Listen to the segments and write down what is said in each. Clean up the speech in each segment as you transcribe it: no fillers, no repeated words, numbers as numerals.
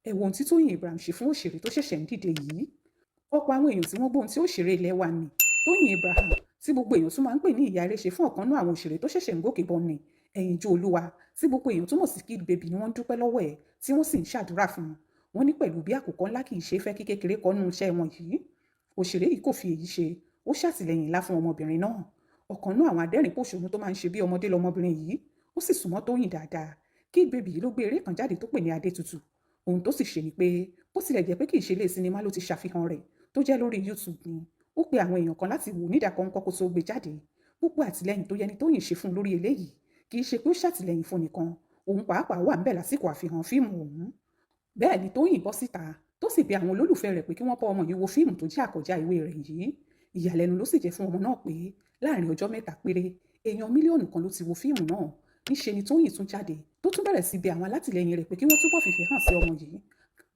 Ẹ wo ohun tí Tóyìn Abraham ṣe fún òṣèré tó ṣẹ̀ṣẹ̀ ń dìde yìí. Ọ̀pọ̀ àwọn èèyàn tí wọ́n gbóhun tí òṣèré ilẹ̀ wa ní Tóyìn Abraham, tí gbogbo èèyàn tún máa ń pè ní ìyá eré, ṣe fún ọ̀kan náà àwọn òṣèré tó ṣẹ̀ṣẹ̀ ń gòkè bọ̀ ní Ẹ̀yinjú Olúwa, tí gbogbo èèyàn túmọ̀ sí Kid Baby, ni wọ́n ń dúpẹ́ lọ́wọ́ ẹ̀, tí wọ́n sì ń ṣàdúrà fún un. Wọ́n ní pẹ̀lú bí àkùkọ ńlá kì í ṣe fẹ́ kí kékeré kọ́nú iṣẹ́ wọn yìí, òṣèré yìí kò fi èyí ṣe. Ó ṣàtìlẹ́yìn ńlá fún ọmọbìnrin náà. Ọ̀kan náà àwọn adẹ́rìn-pòṣónú tó máa ń ṣe bí ọmọdé lọmọbìnrin yìí, ó sì súnmọ́ Tóyìn dáadáa. Kid Baby yìí ló gbé eré kan jáde tó pè ní Adétutù. Ohun tó sì ṣe ni pé, bó tilẹ̀ jẹ́ pé kì í ṣe ilé sinimá ló ti ṣàfihàn rẹ̀, tó jẹ́ lórí YouTube ni, ó pe àwọn èèyàn kan láti wò nídàkọ́ńkọ́ kó tó gbé jáde. Gbogbo àtìlẹ́yìn tó yẹ ni Tóyìn ṣe fún un lórí eléyìí. Kì í ṣe pé ó ṣàtìlẹ́yìn fún nìkan, òun pàápàá wà ńbẹ̀ lásìkò àfihàn fíìmù ọ̀hún. Bẹ́ẹ̀ ni Tóyìn bọ́ síta, tó sì bẹ̀ àwọn olólùfẹ́ rẹ̀ pé kí wọ́n bá ọmọ yìí wo fíìmù tó jẹ́ àkọjá ìwé rẹ̀ yìí. Ìyàlẹ́nu ló sì jẹ́ fún ọmọ náà pé láàrin ọjọ́ 3 péré, èèyàn 1 mílíọ̀nù ló ti wo fíìmù náà. Níṣe ni Tóyìn tún jáde, tó tún bẹ̀rẹ̀ sí bẹ̀ àwọn alátìlẹyìn rẹ̀ pé kí wọ́n túbọ̀ fìfẹ́ hàn sí ọmọ yìí.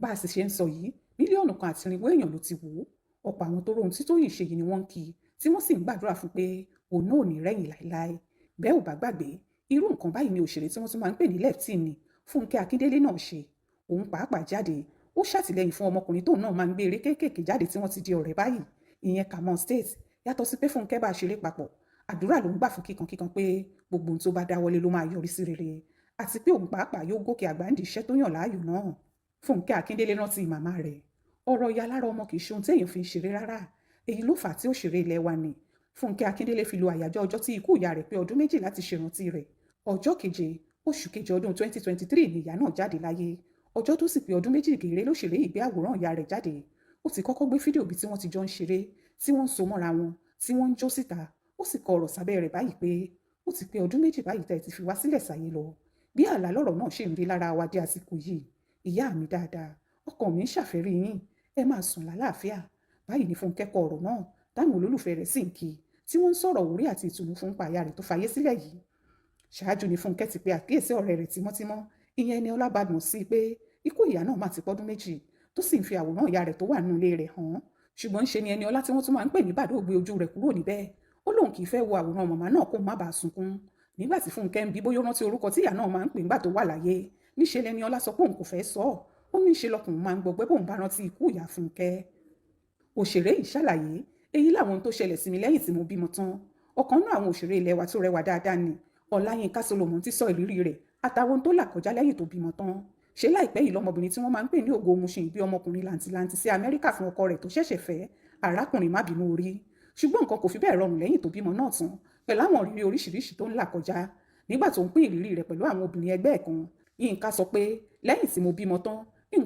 Bá a sì ṣe ń sọ yìí, 400 mílíọ̀nù èèyàn ló ti wò ó. Ọ̀pọ̀ àwọn tó róhun tí Tóyìn ṣe yìí ni wọ́n ń kí, tí wọ́n sì ń gbàdúrà fún pé òun náà ò ní rẹ́yìn láéláé. Bẹ́ẹ̀ ò bá gbàgbé, irú nǹkan báyìí ni òṣèré tí wọ́n tún máa ń pè ní Lefty ní Fúnkẹ́ Akíndélé náà ṣe. Òun pàápàá jáde, ó ṣàtìlẹ́yìn fún ọmọkùnrin tóun náà máa ń gbé eré kéékèèké jáde, tí wọ́n ti di ọ̀rẹ́ báyìí, ìyẹn Kamon State. Yàtọ̀ sí pé Fúnkẹ́ bá a ṣeré papọ̀, àdúrà ló ń gbà fún kíkankíkan pé gbogbo ohun tó bá dáwọ́lé ló máa yọrí sí rere, àti pé òun pàápàá yóò gòkè àgbà ń di iṣẹ́ tó yàn láàyò náà. Fúnkẹ́ Akíndélé rántí màmá rẹ̀. Ọ̀rọ̀ ìyá lára ọmọ kì í ṣe ohun téèyàn fi ń ṣeré rárá. Èyí ló fà á tí òṣèré ilẹ̀ wa ní Fúnkẹ́ Akíndélé fi lo àyájọ́ ọjọ́ tí ikú ìyá rẹ̀ pé ọdún 2 láti ṣèrántí rẹ̀. Ọjọ́ 7 oṣù 7 ọdún 2023 ni ìyá náà jáde láyé. Ọjọ́ tó sì pé ọdún 2 gèrè lóṣèré ìgbé àwòrán ìyá rẹ̀ jáde. Ó ti kọ́kọ́ gbé fídíò bí tí wọ́n ti jọ ń ṣeré, tí wọ́n ń so mọ́ra wọn, tí wọ́n ń jó síta. Ó sì kọ ọ̀rọ̀ sábẹ́ rẹ̀ báyìí pé, "Ó ti pé ọdún 2 báyìí tẹ́ ẹ ti fi wá sílẹ̀ sáyé lọ. Bí àlá lọ̀rọ̀ náà ṣì ń rí lára wa dé àsìkò yìí. Ìyá mi dáadáa, ọkàn mi ń ṣàfẹ́rí yín. Ẹ máa sùn lálàáfíà." Báyìí ní Fúnkẹ́ kọ ọ̀rọ̀ náà, táwọn olólùfẹ́ rẹ̀ sì ń kí, tí wọ́n ń sọ̀rọ̀ òwúrí àti ìtùnú fún pàyà rẹ̀ tó fayé sílẹ̀ yìí. Ṣáájú ni Fúnkẹ́ ti pe àkíyèsí ọ̀rẹ́ rẹ̀ tímọ́tímọ́, ìyẹn ni Ọlá Badmus, sí pé ikú ìyá náà má ti pọ́dún 2, tó sì ń fi àwòrán ìyá rẹ̀ tó wà nínú ilé rẹ̀ hàn. Ṣùgbọ́n ṣe ni ẹni ọlá tí wọ́n tún máa ń pè ní Bàdó gbé ojú rẹ̀ kúrò níbẹ̀. Ó lóun kì í fẹ́ wo àwòrán màmá náà kó má bàa sunkún. Nígbà tí Fúnkẹ́ ń bi bóyá ó rántí orúkọ tí ìyá náà máa ń pè nígbà tó wà láyé, níṣe lẹni ọlá sọ pé òun kò fẹ́ sọ ọ́. Ó ní ṣe lọkùnrin máa ń gbọgbẹ́ bóun bá rántí ikú ìyá Fúnkẹ́. Òṣèré yìí ṣàlàyé, èyí làwọn ohun tó ṣẹlẹ̀ sí mi lẹ́yìn tí mo bímọ tán. Ọ̀kan náà àwọn òṣèré ilẹ̀ wa tó rẹwà dáadáa ni Ọláyínká Solomon ti sọ ìrírí rẹ̀ àtàwọn ohun tó là kọjá lẹ́yìn tó bímọ tán. Ṣé láìpẹ́ yìí lọmọbìnrin tí wọ́n máa ń pè ní Ògo Mushin bí ọmọkùnrin làǹtìlanti sí Amẹ́ríkà fún ọkọ rẹ̀ tó ṣẹ̀ṣẹ̀ fẹ́, arákùnrin má bínú orí. Ṣùgbọ́n nǹkan kò fi bẹ́ẹ̀ rọrùn lẹ́yìn tó bímọ náà tán, pẹ̀lú àwọn ìrírí oríṣiríṣi tó ń là kọjá. Nígbà tó ń pín ìrírí rẹ̀ pẹ̀lú àwọn obìnrin ẹgbẹ́ ẹ̀ kan, Yínká sọ pé, "Lẹ́yìn tí mo bímọ tán,